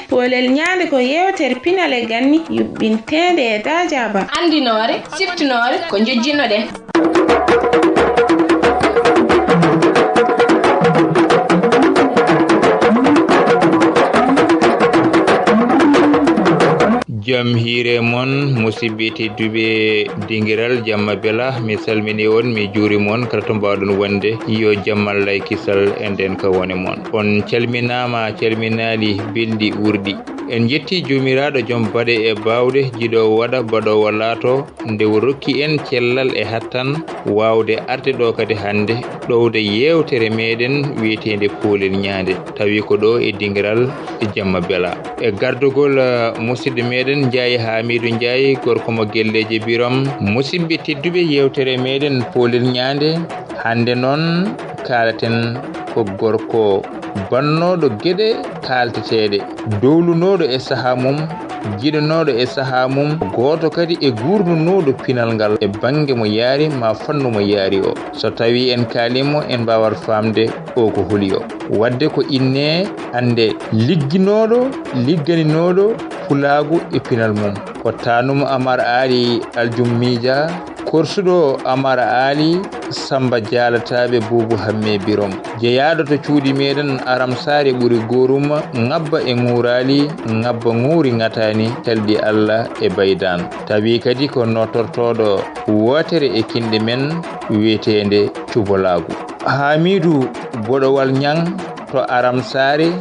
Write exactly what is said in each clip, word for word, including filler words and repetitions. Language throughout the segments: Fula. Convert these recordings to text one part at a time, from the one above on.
Poolel ñaande ko yeewtere pinal e ganni yuɓɓinteende e Daajaaba. Anndinoore, siftinoore ko njejjinnoɗen. Jam hiire mon, musidɓe tedduɓe dingiral Jamma Bela, mi salmini on, mi juuri mon kala to mbawɗon wonde. Yo jammal lay kisal e nden ka wone mon. On calminaama, calminaali belɗi wurɗi. En jetti Joomiraaɗo jom baɗe e baawɗe, jiɗoowo waɗa, baɗoowo laato, nde o rokki en cellal e hattan waawde arde ɗo kadi hannde, ɗowde yeewtere meɗen wiyeteende Poolel Ñaande, tawi ko ɗo e dingiral Jamma Bela. E gardogol, eh, musidɗo meɗen Njaay Haamiidu Njaay, gorko mo Gelleeje Birom. Musidɓe tedduɓe, yeewtere meɗen Poolel Ñaande, hannde noon kaalaten ko gorko bannooɗo geɗe kaalteteeɗe, dowlunooɗo e sahaa mum, jiɗanooɗo e sahaa mum, gooto kadi e guurnunooɗo pinal ngal e bannge mo yaari maa fannu mo yaari o. So tawii en kaalii mo, en mbaawat faamde o ko holi o. Waɗde ko inne annde ligginooɗo, ligganinooɗo pulaagu e pinal mum. Ko Taanum Amar Aali Aljum Miija, korsuɗo Amar Aali Samba Jaalataaɓe Buubu Hammee Birom. Jeyaaɗo to cuuɗi meɗen Aram Saare ɓuri Goorum, ŋabba e ŋuuraali, ŋabba ŋuuri ŋataani, calɗi Alla e baydaan. Tawi kadi ko nootortooɗo wootere e kinɗe men wiyeteende Cubolaagu. Haamiidu Boɗowal Ñaŋ to Aram Saare,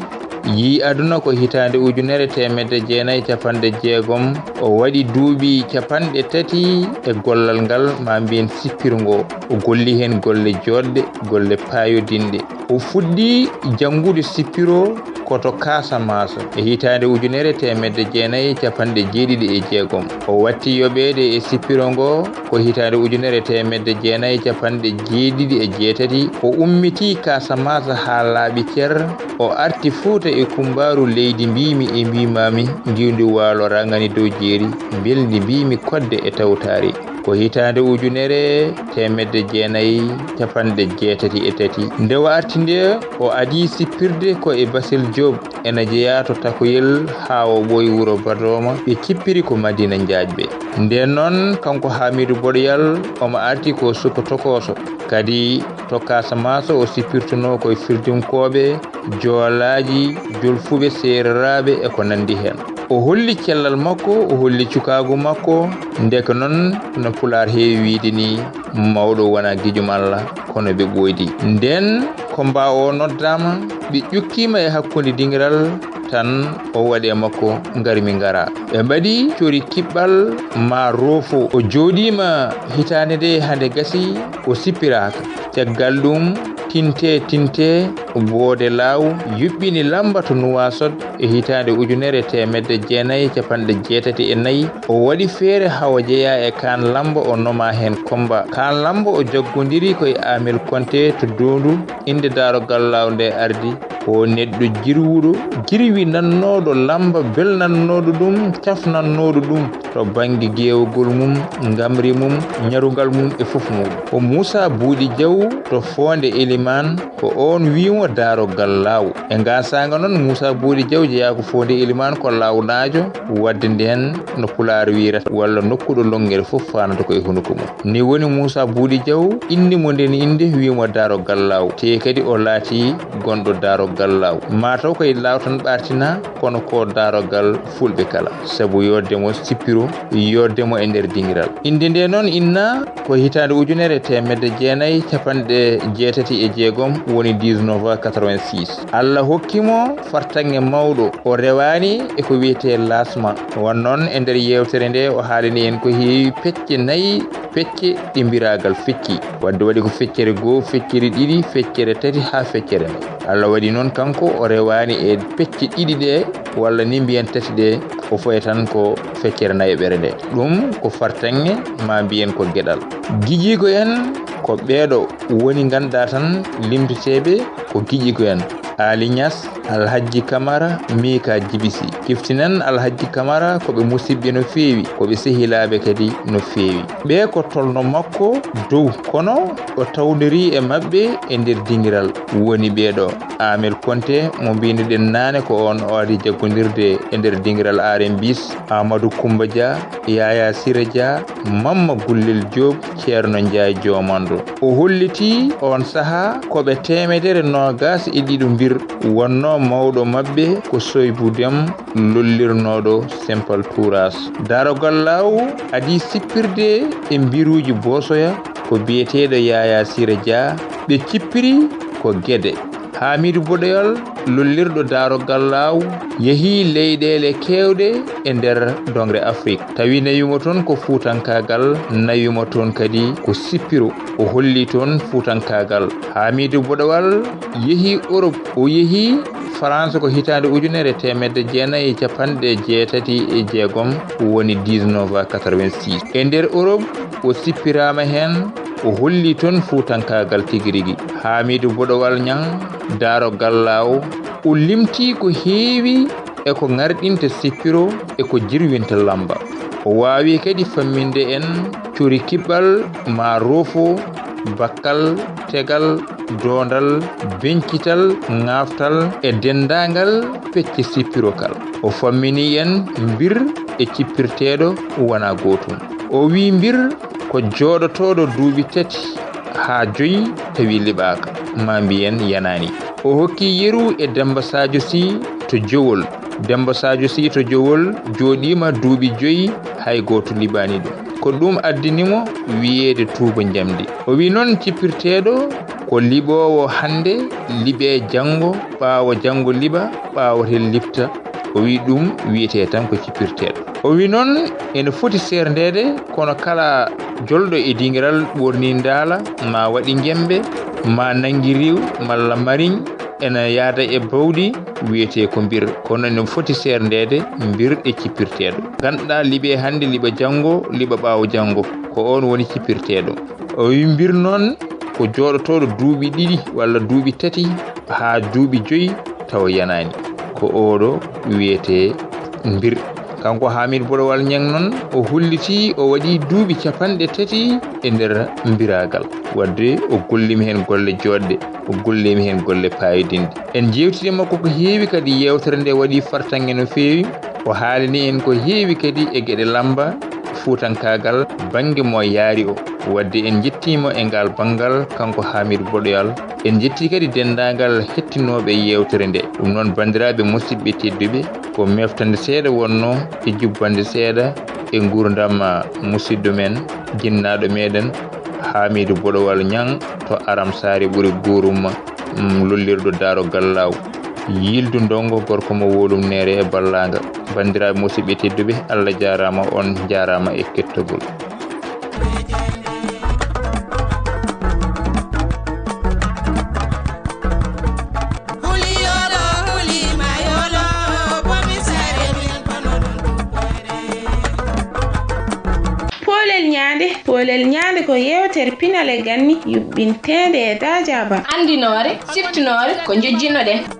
yii aduna ko hitaande ujunere teemedde jeenayi capanɗe jeegom. O waɗi duuɓi capanɗe tati e gollal ngal, maa mbiyen sippirngo. O golli heen golle jooɗɗe, golle paayodinɗe. O fuɗɗii janngude sippiro ko to Kaasamaasa e hitaande ujunere teemedde jeenayi capanɗe jeeɗiɗi e jeegom. O watti yoɓeede e sippiro ngo ko hitaande ujunere teemedde jeenayi capanɗe jeeɗiɗi e jeetati. O ummitii Kaasamaasa haa laaɓi cer. O arti Fuuta e kumbaaru leydi mbiimi e mbiimaami, ndiwndi waalo raŋani dow jeeri, mbelndi mbiimi kodde e tawtaari. Ko hitaande ujunere teemedde jeenayi capanɗe jeetati e tati. Nde o arti nde, o adii sippirde ko e Basel Joob, ena jeyaa to Takoyel haa o ɓooyi wuro Badooma, ɓe cippiri ko Madina Njaajɓe. Ndeen noon, kanko Haamiidu Boɗoyal, omo arti ko suka tokooso. Kadi to Kaasamaasa, o sippirtunoo ko e Firdinkooɓe, Joolaaji, Jolfuɓe, Seereraaɓe e ko nanndi heen. O holli cellal makko, o holli cukaagu makko, ndeke noon no Pulaar heewi wiyde nii, mawɗo wonaa gijum Alla, kono ɓe ɓooydi. Ndeen, Kommba o noddaama, ɓe ƴukkiima e hakkunde dingiral, tan o waɗi e makko ngar mi ngara. Ɓe mbaɗi cori kiɓɓal maa roofo. O jooɗiima hitaande nde hande gasi, o sippiraaka. Caggal ɗum, tinte tinte, boode laaw, yuɓɓini lamba to Nuwaasot e hitaande ujunere teemedde jeenayi e capanɗe jeetati e nayi. O waɗi feere haa o jeyaa e Kaan Lamba, o nomaa heen Kommba. Kaan Lamba o jaggondirii ko e Aamel Konte to Doondu, innde daaroggal laaw nde ardi. Ko neɗɗo jirwuɗo, jirwi nannooɗo lamba, belnannooɗo ɗum, cafnannooɗo ɗum to bannge geewagol mum, ngamri mum, ñarungal mum e fof muuɗum. Ko Muusaa Buuɗi Jaw to Foonde Elimaan, ko oon wiimo daaroggal laaw. E ngaan saanga noon, Muusaa Buuɗi Jaw jeyaa ko Foonde Elimaan, ko laawnaajo, waɗde ndeen no Pulaar wiyata, walla nokkuɗo lonngere fof faanata ko e hunuko mum. Ni woni Muusaa Buuɗi Jaw, inni mo ndeen innde, wiimo daaroggal laaw. Tee kadi o laatii gonɗo daaroggal laaw. Maa taw ko e laaw tan ɓartinaa, kono ko daaroggal fulɓe kala. Sabu yooɗde mo sippiro, yooɗde mo e nder dingiral. Innde nde noon innaa ko hitaande ujunere e teemedde jeenayi e capanɗe jeetati e jeegom, woni dix-neuf quatre-vingt-six. Alla hokki mo fartaŋŋe mawɗo, o rewaani e ko wiyetee laasma. Won noon e nder yeewtere nde o haalani en ko heewi pecce nayi, pecce ɗe mbiraagal fecci. Waɗde waɗi ko feccere goo, feccere ɗiɗi, feccere tati haa feccere nayi. Alla waɗi noon kanko o rewaani e pecce ɗiɗi ɗe, walla ni mbiyen tati ɗe, o foye tan ko feccere nayaɓere nde. Ɗum ko fartaŋŋe, maa mbiyen ko geɗal. Gijiigo en ko ɓeeɗo woni ngannduɗaa tan limteteeɓe ko gijiigo en. Aali Ñas, Alhajji Kamara, Miika Jibisi. Kiftinan Alhajji Kamara ko ɓe musiɓɓe no feewi, ko ɓe sehilaaɓe kadi no feewi. Ɓe ko tolno makko dow, kono o tawdiri e maɓɓe e nder dingiral. Woni ɓee ɗoo, Amel Konte mo mbiynoɗen naane ko on o adi jaggondirde e nder dingiral R M Bs, Amadou Koumba Dia, Yaya Sira Dia, Mamma Gullel Diop, Ceerno Njaay Joomanɗo. O hollitii oon sahaa ko ɓe teemedere noogaas e ɗiɗo mbir, wonnoo mawɗo maɓɓe ko Soybu Dem lollirnooɗo Sempal Tuuraas. Daarogal Laaw adii sippirde e mbiruuji Boosoya ko biyeteeɗo Yaya Sira Dia, ɓe cippiri ko Gede. Haamiidu Boɗoyal, lollirɗo Daarogal Laaw, yehii leyɗeele keewɗe e nder doŋre Afrik. Tawi nawii mo toon ko fuutankaagal, nawii mo toon kadi ko sippiro. O holli toon fuutankaagal. Haamiidu Boɗowal yehii Orop. O yehii Farayse ko hitaande ujunere e teemedde jeenayi e cappanɗe jeetati e jeegom, woni dix-neuf à quatre-vingt-six. E nder Orop, o sippiraama heen, o holli toon fuutankaagal tigi rigi. Haamiidu Boɗowal Ñaŋ, Daarogal Laaw, o limtii ko heewi e ko ŋarɗinta sippiro e ko jirwinta lamba. O waawi kadi famminde en cori kiɓɓal, maa roofo, bakkal, tegal, doondal, bencital, ŋaaftal e denndaangal pecce sippiro kal. O fammini en mbir e cippirteeɗo wonaa gootum. O wiyi mbir ko jooɗotooɗo duuɓi tati haa joyi tawi liɓaaka, maa mbiyen yanaani. O hokki yeru e Demmba Saajo Sih to Jowol. Demmba Saajo Sih to Jowol jooɗiima duuɓi joyi, hay gooto liɓaani ɗum. Ko ɗum addani mo wiyeede Tuuba Njamndi. O wiyi noon cippirteeɗo ko liɓoowo hannde, liɓee janngo, ɓaawo janngo liɓa, ɓaawo tel liɓta. O wiyi ɗum wiyetee tan ko cippirteeɗo. O wiyi noon ene foti seerndeede, kono kala jolɗo e dingiral ɓorni ndaala, maa waɗi njembe, maa nanngi riiw, malla mariñ, ene yahda e bawɗi, wiyetee ko mbir. Kono ene foti seerndeede mbir e cippirteeɗo. Ngannduɗaa liɓee hannde, liɓa janngo, liɓa ɓaawo janngo. Ko oon woni cippirteeɗo. O wiyi mbir noon ko jooɗotooɗo duuɓi ɗiɗi walla duuɓi tati haa duuɓi joyi tawa yanaani. Ko oɗo wiyetee mbir. Kanko Haamiidu Boɗowal Ñaŋ noon, o hollitii o waɗii duuɓi cappanɗe tati e nder mbiraagal. Waɗde o golliima heen golle jooɗɗe, o golliima heen golle paayodinɗe. En njeewtidii makko ko heewi, kadi yeewtere nde waɗii fartaŋŋe no feewi. O haalani en ko heewi kadi e geɗe lamba, fuutankaagal, bannge mo yaari o. Waɗde en njettii mo e ngal banngal, kanko Haamiidu Boɗoyal. En njettii kadi denndaangal hettinooɓe yeewtere nde. Ɗum noon, banndiraaɓe musidɓe tedduɓe, ko meftande seeɗa wonnoo e jubbande seeɗa e nguurndam musidɗo men, jinnaaɗo meɗen, Haamiidu Boɗowal Ñaŋ to Aram Saare Ɓuri Guurum, mm, lollirɗo Daaro Gallaaw. Yildu ndongo gorko mo Wolum Neere e Ballaanga. Banndiraaɓe musidɓe tedduɓe, Allah jaaraama, on njaaraama e kettogol. Poolel Ñaande. Poolel Ñaande ko yeewtere pinal e ganni yuɓɓinteende e Daajaaba. Anndinoore, siftinoore, ko njejjinoɗen.